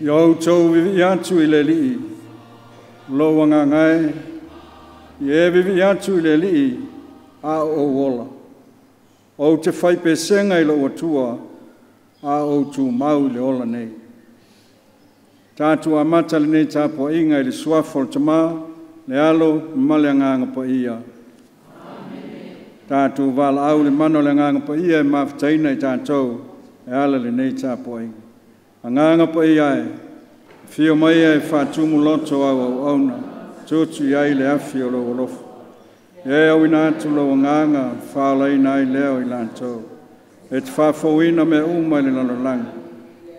Ia outou vivii atu i le Alii, lou agaga e, ia e vivii atu i le Alii a o ou ola. Ou te faipesega i lou Atua a o ou tumau i le ola nei. Tatou amata lenei tapuaiga i le suafa o le Tama, le Alo ma le Agaga Paia. Tatou valaau i le mana o le Agaga Paia e mafutaina i tatou e ala i lenei tapuaiga. Agaga Paia e, afio maia e faatumu loto o au auauna, tutu i ai le afi o lou alofa. Ia e auina atu lou agaga, faaolaina ai lea o i latou. E te faafouina mea uma i le lalolagi.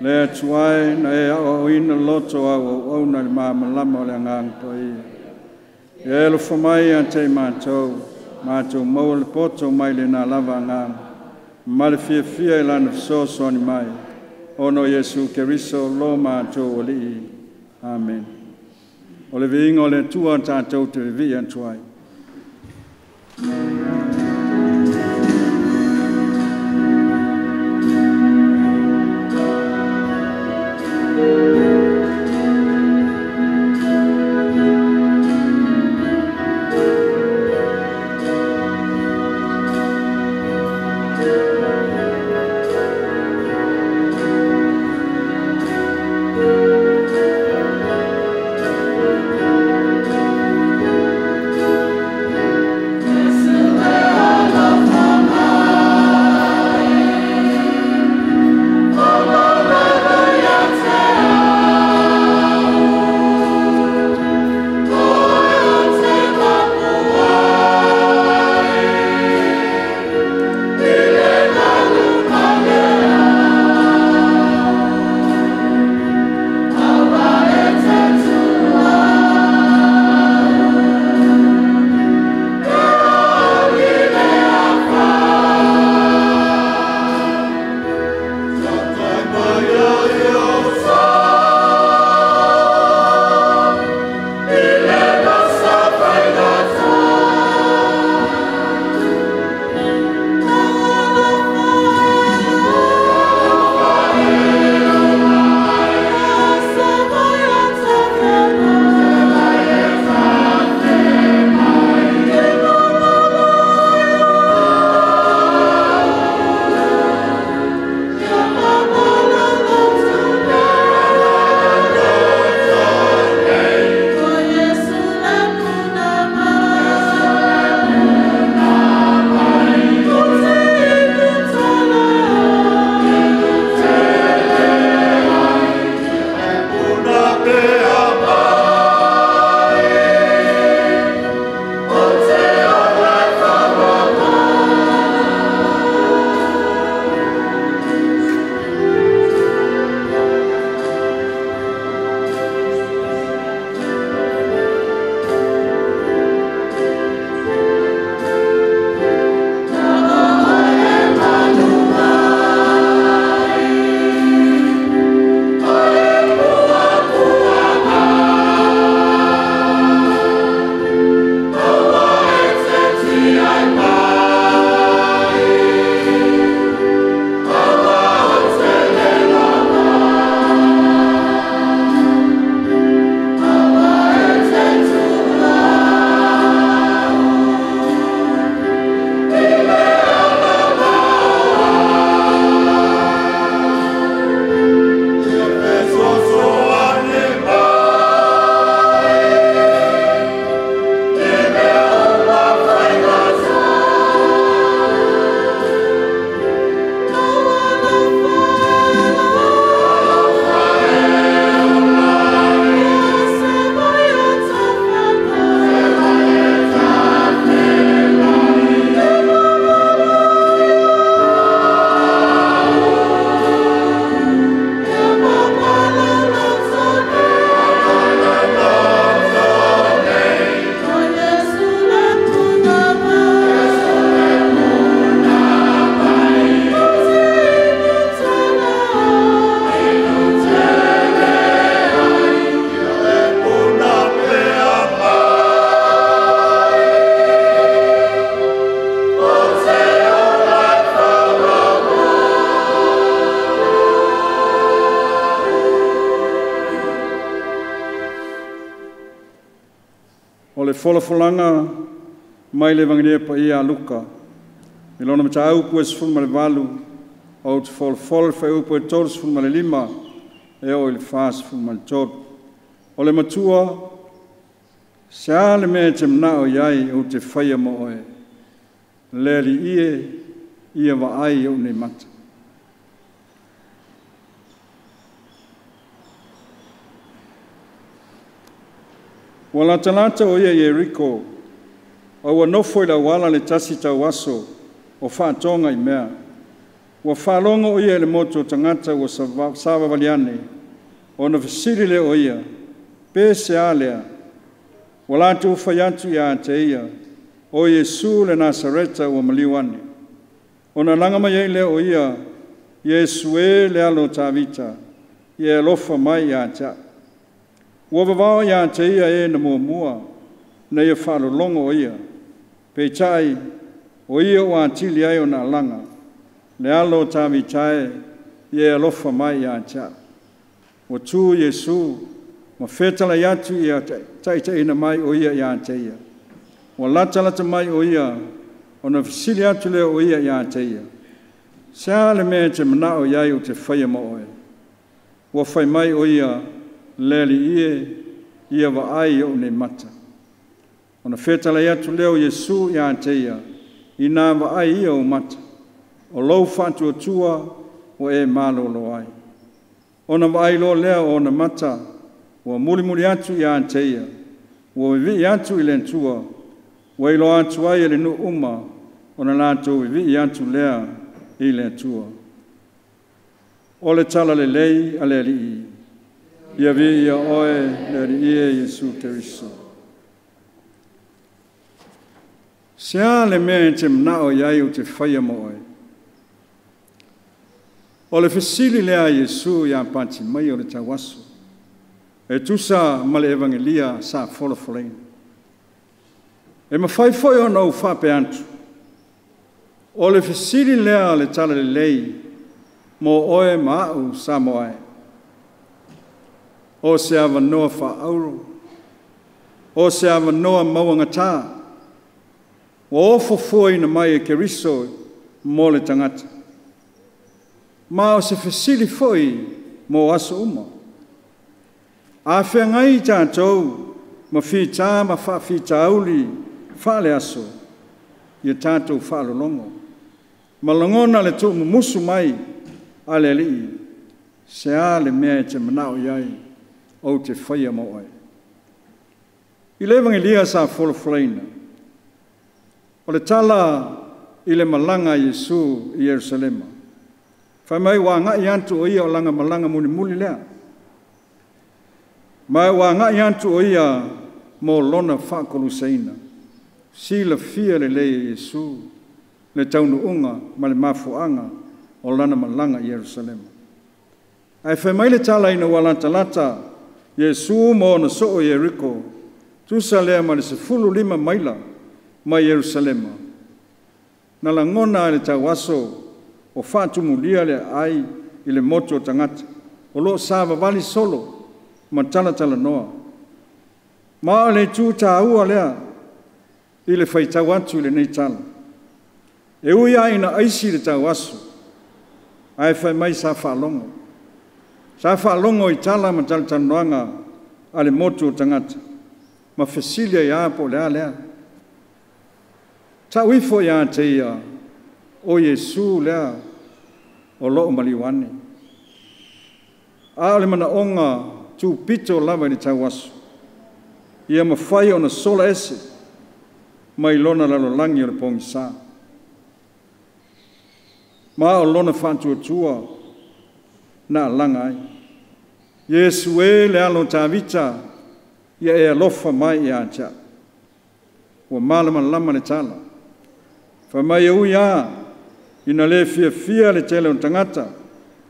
Le Atua e na e aoaoina loto o au auauna i le malamalama o le Agaga Paia. Ia e alofa mai ia te i matou, matou maua le poto mai lena lava agaga, ma le fiafia i lana fesoasoani mai, ona o Iesu Keriso lo matou Alii. Amene. O le viiga o le Atua tatou te vivii atu ai. Yes. folafolaga mai le Evagelia Paia a Luka, i lona mataupu e 18, ou te folafola le fuaiupu e 35 e oo i le 43. O le matua, se a le mea e te manao i ai ou te faia mo oe, le Alii e, ia vaai i ou nei mata. Ua latalata o ia i Ieriko, a ua nofo i le auala le tasi tauaso o faatoga i mea. Ua faalogo o ia i le motu o tagata ua savavali ane, ona fesili lea o ia, pe se a lea? Ua latou fai atu ia te ia, o Iesu le Nasareta ua maliu ane. Ona laga mai ai lea o ia, Iesu e le alo o Tavita, ia e alofa mai ia te au. Ua vavao ia te ia e na muamua, na ia faalologo o ia. Peitai, o ia ua atili ai ona alaga, le alo o Tavita e, ia e alofa mai ia te au. Ua tu Iesu, ma fetalai atu ia taitaiina mai o ia ia te ia. Ua latalata mai o ia, ona fesili atu lea o ia ia te ia. Se a le mea e te manao i ai o te faia mo oe. Ua fai mai o ia, le Alii e, ia vaai i ou nei mata. Ona fetalai atu lea o Iesu ia te ia, ina vaai ia o mata, o lou faatuatua ua e malolo ai. Ona vaai loa lea o ona mata, ua mulimuli atu ia te ia, ua vivii atu i le Atua, ua iloa atu ai e le nuu uma, ona latou vivii atu lea i le Atua. O le tala lelei a le Alii, ia viia oe le Alii e Iesu Keriso. Se a le mea e te manao i ai o te faia mo oe. O le fesili lea a Iesu iā Patimaio o le tauaso, e tusa ma le Evagelia sa folafolaina. E mafai foi ona ou faapea atu, o le fesili lea a le tala lelei mo oe ma au Samoa e. O se avanoa faaauro, o se avanoa mauagata, ua ofo fuaina mai e Keriso mo le tagata. Ma o se fesili foi mo aso uma. A feagai tatou ma fita ma faafitauli faaleaso, ia tatou faalologo. Ma lagona le tuumumusu mai a le Alii, se a le mea e te manao i ai, ou te faia mo oe. I le Evagelia sa folafolaina, o le tala i le malaga a Iesu i Ierusalema. Fai mai ua agai atu o ia o lana malaga mulimuli lea. Ma ua agai atu o ia mo lona faakoluseina. Silafia lelei e Iesu le taunuuga ma le mafuaaga o lana malaga i Ierusalema. Ae fai mai le tala ina ua latalata Iesu ma ona soo i Ieriko, tusa lea ma le 15 maila mai Ierusalema. Na lagona ai le tauaso o faatumulia le aai i le motu o tagata, o loo savavali solo ma talatalanoa. Ma o le itu taua lea i le faitau atu i lenei tala. E ui lava ina aisi le tauaso, ae fai mai sa faalogo. Sa faalogo i tala ma talatalanoaga a le motu o tagata, ma fesili ai lava po o le a lea. Tau ifo ia te ia, o Iesu lea o loo maliu ane. A o le manaoga tupito lava i le tauaso, ia mafai ona sola ese mai lona lalolagi o le pogisa. Ma o lona faatuatua na alaga ai. Iesu e le alo o Tavita, ia e alofa mai ia te au. Ua malamalama le tala. Fai mai e ui lava ina le fiafia le tele o tagata,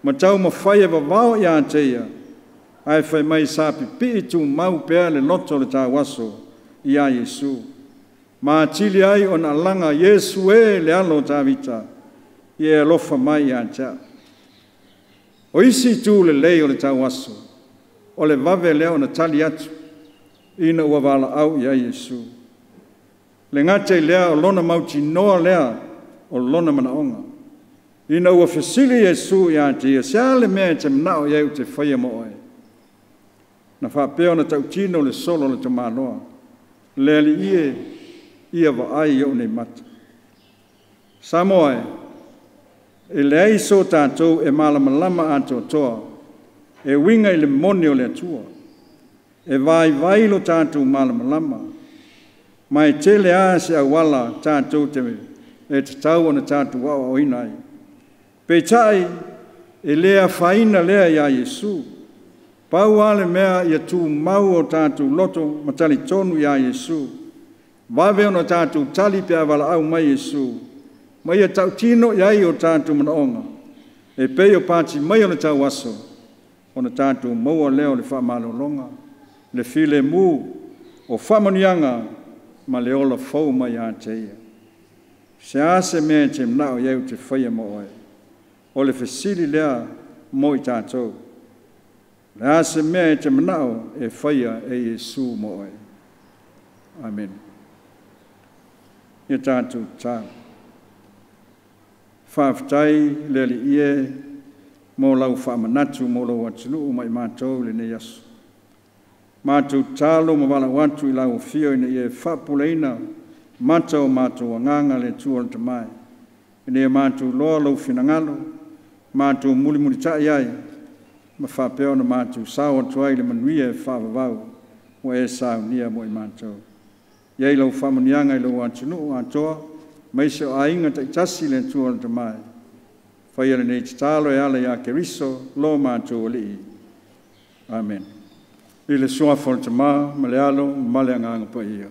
ma taumafai e vavao ia te ia, ae fai mai sa pipii tumau pea le loto o le tauaso ia Iesu. Ma atili ai ona alaga, Iesu e le alo o Tavita, ia e alofa mai ia te au. O isi itu lelei o le tauaso, o le vave lea ona tali atu, ina ua valaau i ai Iesu. Le gata i lea o lona mautinoa lea o lona manaoga. Ina ua fesili Iesu ia te ia, se a le mea e te manao i ai ou te faia mo oe? Na faapea ona tautino le solo a le tamaloa, le Alii e, ia vaai i ou nei mata. Samoa e, e leai so tatou e malamalama atoatoa, e uiga i le moni o le Atua. E vaivai lo tatou malamalama, ma e tele lava se auala tatou te e tatau ona tatou aoaoina ai. Peitai, e le afaina lea iā Iesu. Pau lava le mea ia tumau o tatou loto ma talitonu iā Iesu. Vave ona tatou tali pe a valaau mai Iesu, ma ia tautino i ai o tatou manaoga, e pei o Patimaio o le tauaso, ona tatou maua lea o le faamalologa, le filemu, o faamanuiaga ma le ola fou mai ia te Ia. Se a se mea e te manao i ai ou te faia mo oe? O le fesili lea mo i tatou. O le a se mea e te manao e faia e Iesu mo oe? Amene. Ia tatou tatalo. Faafetai le Alii e mo lau faamanatu mo lou atunuu ma i matou i lenei aso. Matou tatalo ma valaau atu i lau afio ina ia e faapupulaina mata o matou agaga le Atua le Tama e, ina ia matou iloa lou finagalo, matou mulimulitai ai, ma faapea ona matou sao atu ai i le manuia e faavavau ua e saunia mo i matou. I ai lau faamanuiaga i lou atunuu atoa, aemaise o aiga taitasi le Atua le Tama e, faia lenei tatalo e ala ia Keriso lo matou Alii. Amene. I le suafa o le Tama ma le Alo ma le Agaga Paia.